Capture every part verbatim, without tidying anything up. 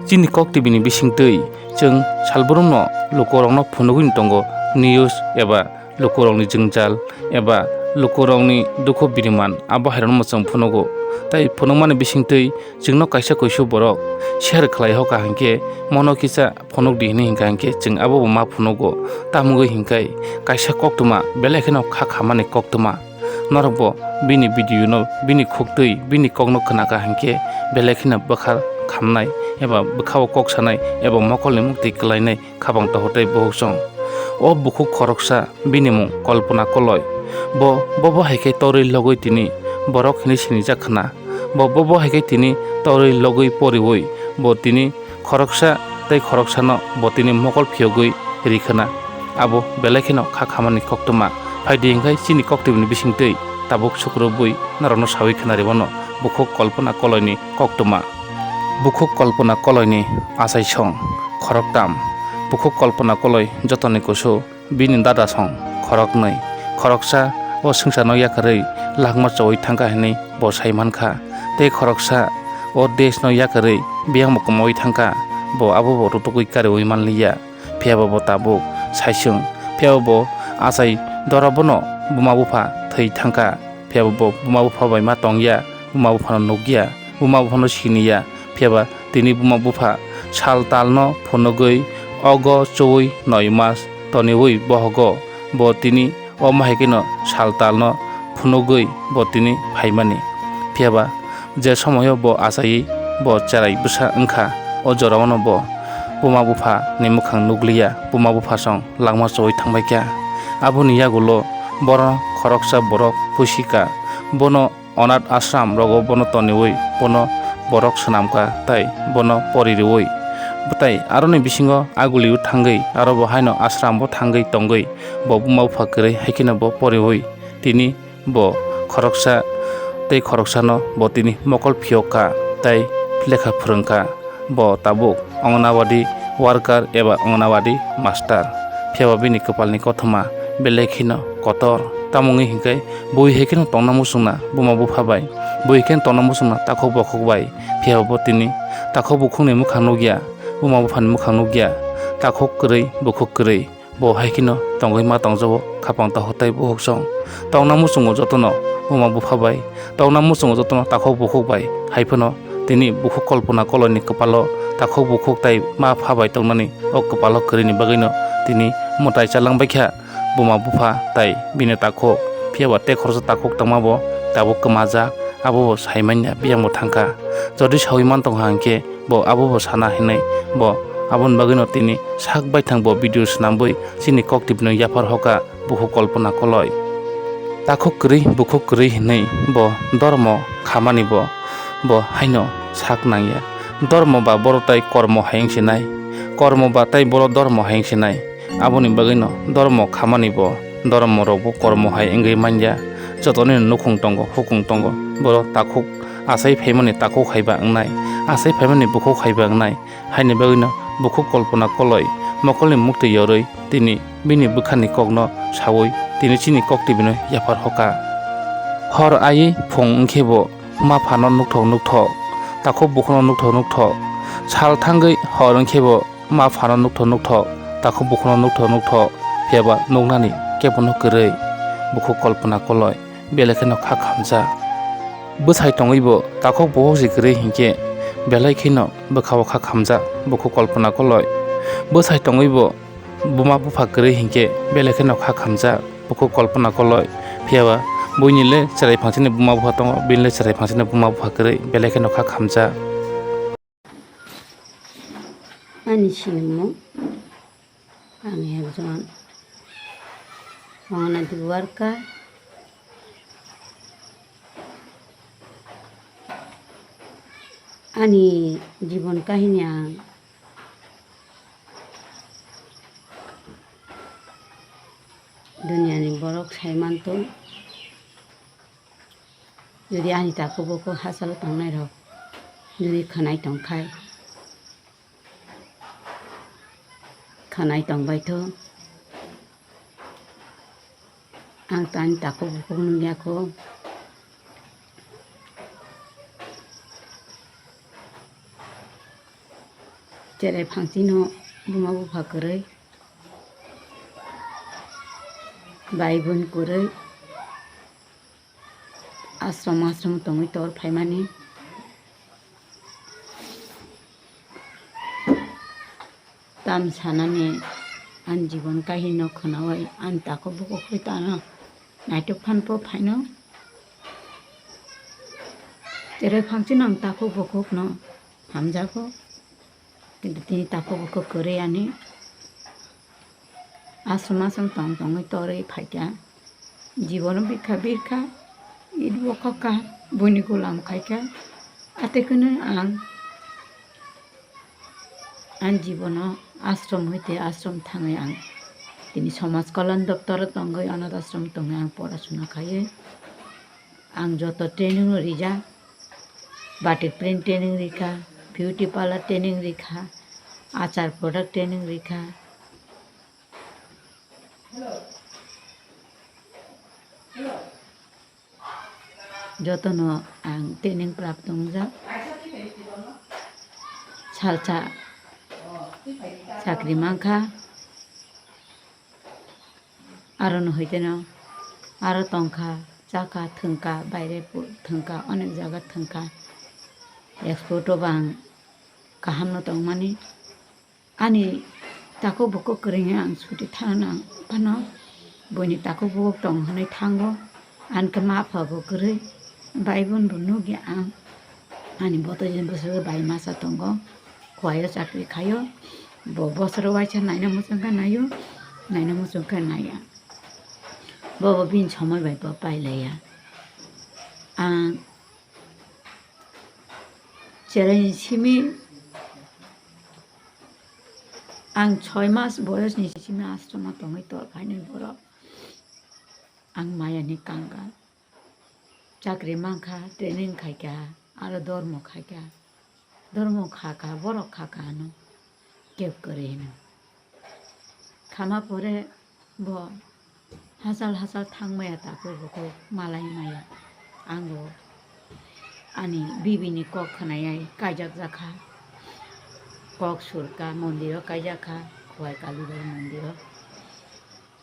Chini kok T V ni bisingtwi chwng salbrumno lukurokno phunugwini tongo news eba lukurokni jwngjal eba lukurokni dukhu biriman abo hairokno chwng phunugo. Tai phunukmani bisingtwi chwngno kaisa kuisu borok share khlai hoka hinkhe mono kisa phunukdi hinwi hinkha hinkhe chwng abobo ma phunugo. Tamogwi hinkhe kaisa koktwma belai kheno kha khamani koktwma. Norokbo bini video no, bini khuktwi, bini kokno khnakha hinkhe belai kheno bwkha khamnai eba bwkhao kok sanai eba mokolni muktwi kwlainai khabang tohotai bohok song. O bukhuk khoroksa bini mung Kalpana Koloi. Bo, bobo hai khe torwi logwi tini borok hinwi sinijak khna. Bo, bobo hai khe tini torwi logwi poriwi bo tini khoroksa tei khoroksano bo tini mokol phiyogwi ri khna. Abo belai kheno kha khamani koktwma. Phaidi hinkhe chini koktwmani bisingtwi tabuk sukrubwi norokno sawi khna rwmano bukhuk Kalpana Koloini koktwma. Bukhuk Kalpana Koloini achaisong khoroktam. Bukhuk Kalpana Koloi jotoni kusu. Bini dada song khoroknwi. Khoroksa o swngcharno yakarwi langma chowi thangkha hinwi bo sai mankha. Tei khoroksa o deshno yakarwi biyangbo kwmawi thangkha, bo abobo rutugwi kariwi manliya. Phiyaba bo tabuk saisung. Phiyaba bo achai dora bono buma bupha thwi thangkha. Phiyaba bo buma bupha bai ma tongya, buma buphano nukya, buma buphano siniya. Phiyaba tini buma bupha sal talno phunugwi ogo chwi noi mas toniwi bohogo. Bo tini omo hai kheno sal talno phunugwi bo tini phaimani. Phiyaba je somoio bo achaiwi bo cherai bwsa wngkha, o jorao no bo buma bupha ni mwkhang nukliya, buma bupha song langma chowi thangbaikha. Aboni yagulo bono khoroksa borok pusika, bono Onath ashram rogo bono toniwi bono borok swnamkha tai bono pori rwui. Tai aroni bisingo agulio thangwi aro bo haino ashram bo thangwi tongwi bo buma bupha kwrwi hai kheno bo poriwi tini bo khoroksa tei khoroksano bo tini mokol phiyok kha tai lekha phwrwng kha. Bo tabuk Anganwadi worker eba Anganwadi master. Phiyaba bini kwpalni kothoma belai kheno kotor. Tamo wngwi hinkhe bui hai kheno tongna muchungna buma bupha bai, bui hai kheno tongna muchungna takhuk bokhuk bai. Phiyaba bo tini takhuk bukhukni mwkhang nukya, buma buphani mwkhang nukya, takhuk kwrwi, bukhuk kwrwi. Bo hai kheno tongwi ma tongjago khapang takhuk tai bukhuk song. Tongna muchungo jotono buma bupha bai, tongna muchungo jotono takhuk bukhuk bai. Hai phano tini bukhuk Kalpana Koloini kwpalo takhuk bukhuk tai ma pha bai tongnani o kwpalo kwrwini bagwino tini mwtai chalangbaikha buma bupha tai bini takhuk. Phiyaba tei khoroksa takhuk tongmabo tabuk kwmajak, abobo sai manya biyangbo thangkha. Jodi sawi mantongkha hinkhe bo abobo sana hinwi bo aboni bagwino tini sak baithang bo video swnamwi chini kok T V no yaphar hoka bukhuk Kalpana Koloi. Takhuk kwrwi bukhuk kwrwi hinwi bo dormo khamani bo, bo haino sak nangya. Dormo ba boro tai kormo hai wngsinai, kormo ba tai boro dormo hai wngsinai. Aboni bagwino dormo khamani bo, dormo rok bo kormo hai wngwi manya. Jotoni nukhung tongo, hukung tongo, boro takhuk achai phaimani takhuk hai ba wngnai, achai phaimani bukhuk hai ba wngnai. Haini bagwino bukhuk Kalpana Koloi mokolni muktwi yorwi tini bini bwkhani kokno sawi tini chini kok T V no yaphar hoka. Hor aiwi phung wngkhe bo ma phano nukthok nukthok, takhuk bukhukno nukthok nukthok. Sal thangwi hor wngkhe bo ma phano nukthok nukthok, takhuk bukhukno nukthok nukthok, phiyaba nuknani kebono kwrwi. Bukhuk Kalpana Koloi belai kheno kha khamjak. Bwsai tongwibo takhuk bukhuk se kwrwi hinkhe belai kheno bwkhao kha khamjak bukhuk Kalpana Koloi. Bwsai tongwibo buma bupha kwrwi hinkhe belai kheno kha khamjak bukhuk Kalpana Koloi. Phiyaba buini le cherai phangsani buma bupha tongo, bini le cherai phangsani buma bupha kwrwi belai kheno kha khamjak. Ani sinimung, ang ekjon Anganwadi worker. Ani jibon kahini ang duniani borok sai manto. Jodi ani takhuk bukhuk hachalo tongnairok jodi khwnai tongkhai, khwnai tongbaitho, ang to ani takhuk bukhuk nungyakho. Cherai phangchino buma bupha kwrwi, bai bun kwrwi, ashram ashram tongwi tor phaimani. Tam sanani ani jibon kahini no khwnawai ani takhuk bukhuk hai tano naitok phan po phaino. Cherai phangchino ang takhuk bukhuk no hamjago, kintu tini takhuk bukhuk kwrwi ani. Ashram ashram tong tongwi torwi phaikha. Jibono birkha birkha, idbo khokha, buini gulam khaikha. Atekhuno ang ani jibono ashram hoite ashram thangwi ang tini Somaj Kalyan Doptoro tongwi, Anath Ashram tongwi ang porasuna khaiwi. Ang joto training no rijak, batik print training rikha, beauty parlor training rikha, achar product training rikha. Jotono ang training prapto wngjak. Salsa chakri mankha. Aro no hoiteno aro tongkha, chakha, thwngkha, baire thwngkha, onek jaga thwngkha. Export o bo ang kahamno tongmani. Ani takhuk bukhuk kwrwngwi ang chuti thangna phano buini takhuk bukhuk tong hwnwi thango. Ani khe ma pha bo kwrwi, bai bun bo nukya ang. Ani botoi bwswk bai masa tongo, Khowai o chakri khaio. Bo bosoro waisa naina muchungkha naio, naina muchungkha naiya. Bobo bini somoi bai bo pailaiya. Ang cherai simi, ang soi mas boyos ni simi ashram o tongwi tor phainai borok. Ang maya ni kangal. Chakri mankha, training khaikha, aro dormo khaikha. Dormo khakha, borok khakha ano kep kwrwi hino. Khama pore bo hachal hachal thangmaya takhuk bukhuk malai maya. Ang bo ani bibini kok khwnayai kaijak jakha. Kok surka, mondiro kaijakha, Khowai Kali Bai mondiro.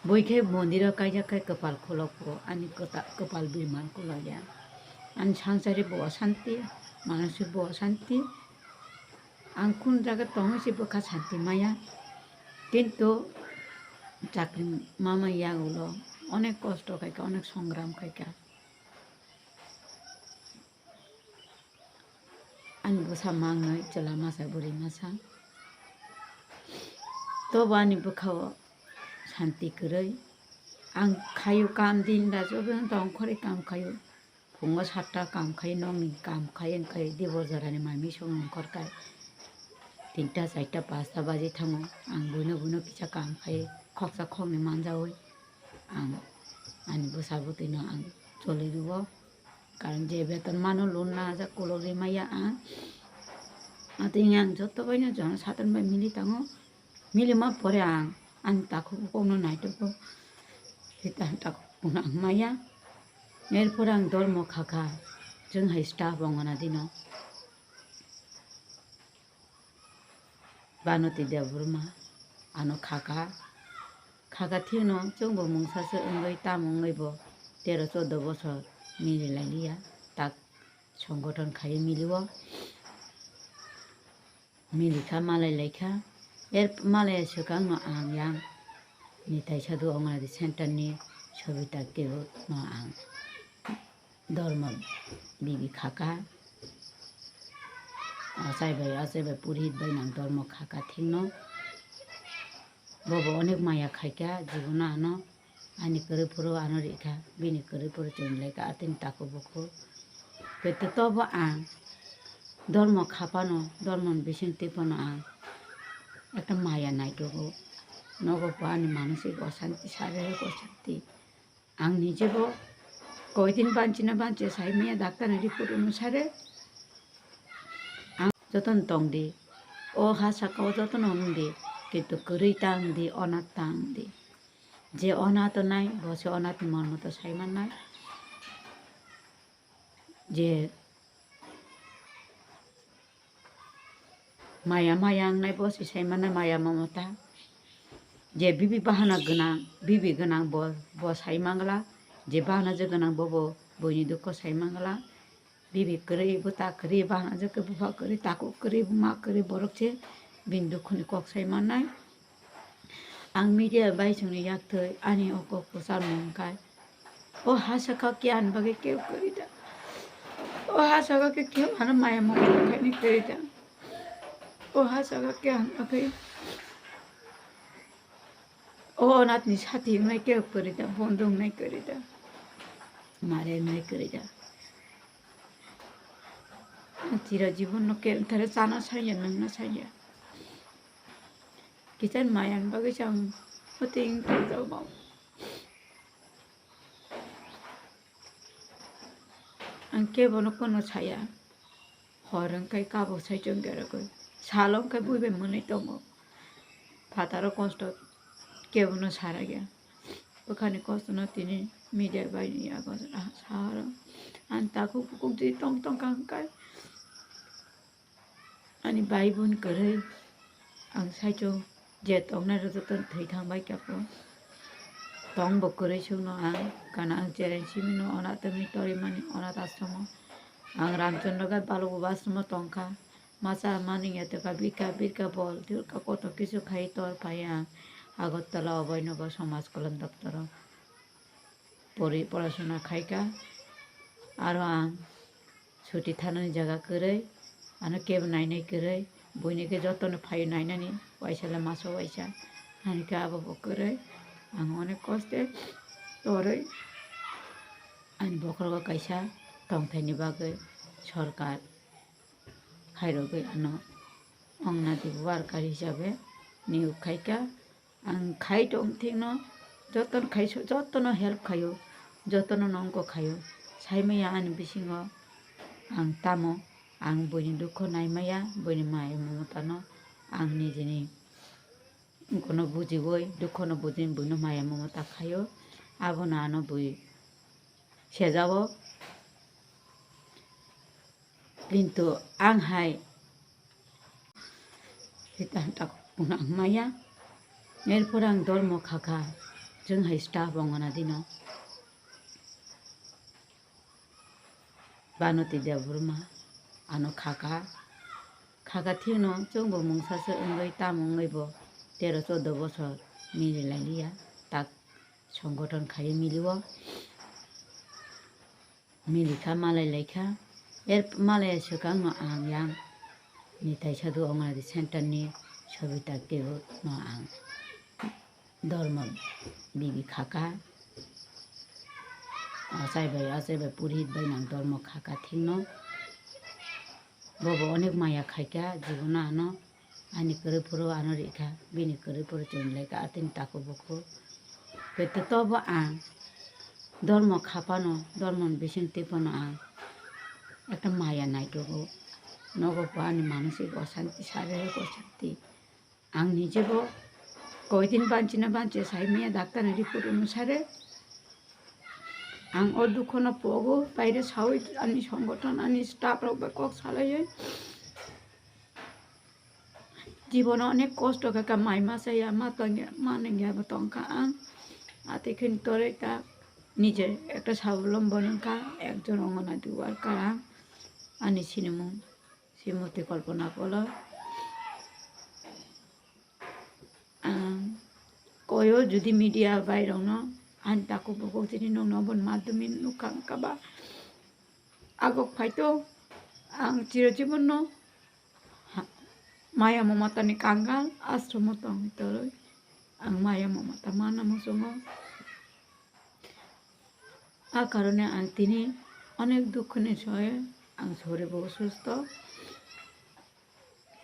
Bui khe mondiro kaijak khe kwpal khulok pho, ani kwta-, kwpal birman kulokya. Ani sangsari bo osanti, manasik bo osanti. Ang kun jaga tongwi se bwkha santi maya. Kintu chakri mama yagulo onek kosto khaikha, onek songram khaikha. Ani bwsa mangnai chwla masa bwrwi masa. Tobo ani bwkhao santi kwrwi. Ang khaio kam din da jobe tong khoroi kam khaio. Phungo satta kam khai, nokni kam khai, wngkhai dibor jorani mai misung ongkhor khai tinta, charta, pasta baji thango. Ang buino buino kisa kam khai khoksa khoknwi manjaui ang ani bwsa bwtwino ang choli rwo. Karon je beton mano loan na jak kolok ri maya ang. Atwing ang joto baino jono saton bai mili tango. Mili ma pore ang ani takhuk kokno naitokgo. Hita takhuk kokno ang maya. Erpor ang dormo khakha. Chwng hai staff ongna dino. Banoti Debbarma ano khakha. Khakha thikno chwngbo mungsa se wngwi tamo wngwi bo tero choudo bosor mili lailiya. Tak songothon khaiwi milio. Milikha malai laikha. Er malai swkangno ang yang Nitai Sadhu Anganwadi Center ni Sobita Kebut no ang dormo bibi khakha. Achai bai, achai bai purohit bai nang dormo khakha thikno. Bobo onek maya khaikha jibono ano. Ani kwrwi phuru ano rikha, bini kwrwi phuru chwng laikha, atini takhuk bukhuk. Kete tobo ang dormo khapano, dormoni bising twi phano ang ekta maya naitogo. Nogo bo ani manosik osanti, saririk osanti. Ang nijebo koidin banchina banchi sai maya daktarni report onusare ang jotono tongdi. O ha sakao jotono wngdi, kintu kwrwi ta wngdi, onath ta wngdi. Je onath nai, bo se onathni mormo to sai mannai. Je Maya maya wngnai bo se sai mannai maya mamata. Je bibi bahana gwnang, bibi gwnang bo, bo sai mangla, je bahana je gwnang bo, bo buini dukho sai mangla. Bibi kwrwi, bwta kwrwi, bahana je khe bupha kwrwi, takhuk kwrwi, buma kwrwi borok se bini dukhoni kok sai mannai. Ang media bai chwngno yaktwi ani o kok kwcharmung wngkha. O ha saka khe ani bagwi kebo kwrwi da. O ha saka khe kebo ano maya mokol khaini kwrwi da. O ha saka khe ani bagwi o onatni sati wngnai kebo kwrwi da, bondo wngnai kwrwi da. Mare wngnai kwrwi da. Chira jibon no kebo thare chana sanya, nwngna sanya. Kisan maya ni bagwi se ang hoting tongjago. Ang kebono kono saya. Hor wngkhe kabo saichung gerogwi. Salo wngkhe buibai mwnwi tongo. Phataro kosto kebono saragya. Bwkhani kostono tini media bai yago sahoro. Ang takhuk bukhuk twi tong tongkha hwnkhe. Ani bai bun kwrwi ang saichung je tongnai rw joto thwi thang bai kha pho. Tong bo kwrwi sukno ang kana ang chereng simi no onath wngwi torimani onath ashromo. Ang Ramchandra Ghat Balok Baba ashromo tongkha. Masa mani ya teka birka birka bol thilka koto kisu khai tor phai ang Agartala Abhaynagar Samaj Kalyan Doptoro pori porasona khaika. Aro ang Chuti thanani jaga kwrwi, ano kebo nainai kwrwi, buini khe jotono phaio nainani, waisa le maso waisa, ani khe abo bo kwrwi, ang onek koste torwi ani bokhorogo kaisa tongthaini bagwi sorkar khairogwi ano Anganwadi worker hisabe niyok khaika. Ang khai tong thikno jotono khai, jotono help khaio, jotono nongko khaio. Saimaya ani bisingo ang tamo, ang buini dukho naimaya, buini maya mamotano ang nijini kono bujiwi, dukhono bujiwi buino maya mamota khaio. Abono ano bui sejao. Kintu ang hai Sita tak punang maya. Erpor ang dormo khakha. Chwng hai staff Anganwadino. Banoti Debbarma ano khakha. Khakha thikno chwngbo mungsa se wngwi tamo wngwi bo tero choudo bosor mili lailiya. Tak songgothon khaiwi milio. Milikha malai laikha. Er malai swkangno ang yang Nitai Sadhu Anganwadi Center ni Sobita Kebut no ang dormo bibi khaka. Achai bai, achai bai purit bai nang dormo khaka thikno. Bobo onek maya khaika, jibono ano. Ani kwrwi phuru ano rikha, bini kwrwi phuru chwng laikha, atini takhuk bukhuk. Khe tobo ang dormo khapano, dormoni bisingtwi phano ang ekta maya naitugo. Nogo bo ani manosik osanti, saririk osanti. Ang nijebo koidin banchina banchi saimaya daktarni report onusare. Ang o dukhono pogo, baire sawi ani songothon, ani staff rok bai kok salaiwi. Jibono onek kosto kha, kha mai ma chaya, ma tongya, ma nengya bo tongkha ang. Ate khin toroi ta nije ekta sabolombo nungkha, ekjon Anganwadi worker ang. Ani sinimung Srimoti Kalpana Koloi. Ang koyo jodi media bai rokno ani takhuk bukhuk tini nokno oboni madhyome nukha wngkha ba agok phaito ang chiro jibono ha-, maya mamata ni kangal ashromo tongwi torwi ang maya mamata mana muchungo. A karone ang tini onek dukho ni soye ang soribo osusto.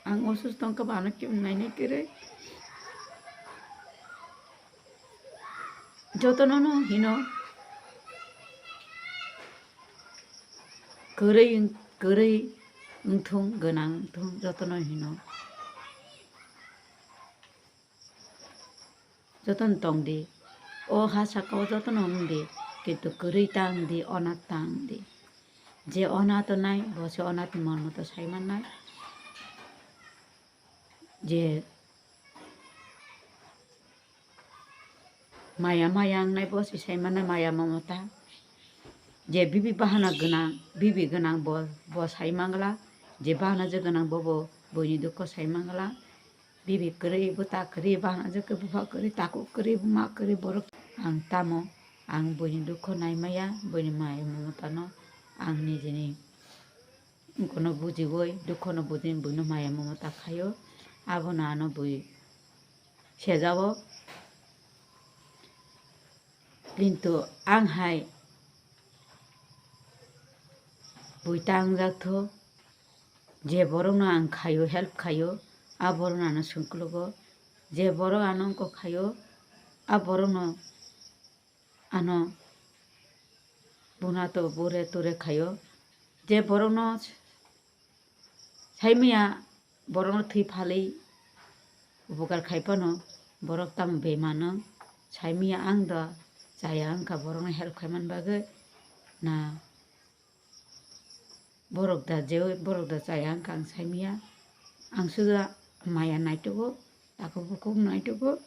Ang osusto wngkha ba ano kebo nainai kwrwi. Jotono no hino kwrwi, kwrwi wngthung, gwnang wngthung, jotono hino. Jotono tongdi. O ha saka o jotono wngdi. Kintu kwrwi ta wngdi, onath ta wngdi. Je onath wngnai, bo se onathni mormo to sai mannai. je maya maya wngnai bo se sai mano maya mamata. Je bibi bahana gwnang, bibi gwnang bo, bo sai mangla, je bahana je gwnang bo, bo buini dukho sai mangla. Bibi kwrwi, bwta kwrwi, bahana je khe bupha kwrwi, takhuk kwrwi, buma kwrwi borok. Ang tamo, ang buini dukho nai maya, buini maya mamata no ang nijini wngkha no bujiwi, dukho no bujiwi buino maya mamata khaio, abono ano bui sejao. Kintu ang hai bui ta wngjak tho, je borok no ang khaio, help khaio, a borok no ano swngkulugo, je borok ano wngkok khaio, a borok no ano buna to bure ture khaio, je borok no sai maya borok no thwi phalwi upokar khai phano borok tamo bemano sai maya ang do chaya wngkha borok no help khai man bagwi na. Borok da je, borok da chaya wngkha ang sai maya. Ang suda maya naitugo, takhuk bukhuk naitugo.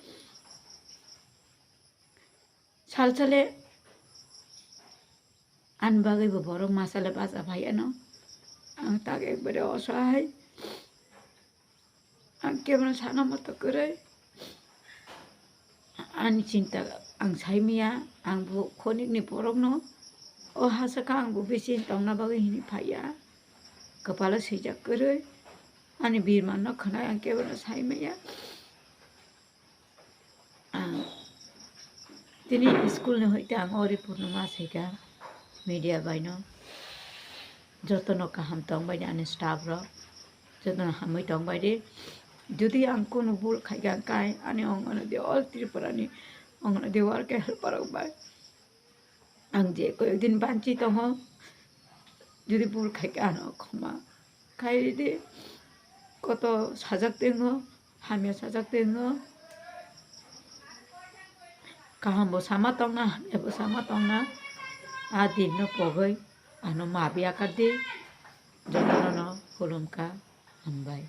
Sal sale ani bagwi bo borok ma sale bacha phai ano. Ang tak ekbare osahai. Ang kebono sana moto kwrwi. Ani chinta ang sai maya, ang bo khonikni borokno o ha saka ang bo bisi tongna bagwi hini phaiya. Kwpalo swijak kwrwi. Ani birmanno khwnai ang kebono sai maya. Ang tini school ni hoite ang o report no ma saikha media bai no. Jotono kaham tongbai di ani staff rok, jotono hamwi tongbai di. Jodi ang kunu bul khaikha kai ani ongno di all Tripura ni ongno di work helper rok bai. Ang je koyek din banchi tongo, jodi bul khaikha ano khoma khai ridi. Koto sajak tengo, hamya sajak tengo. Kaham bo sama tongna, hamya bo sama tongna. A din no pogwi ano mabi akardi. Jotono no khulumkha, hambai.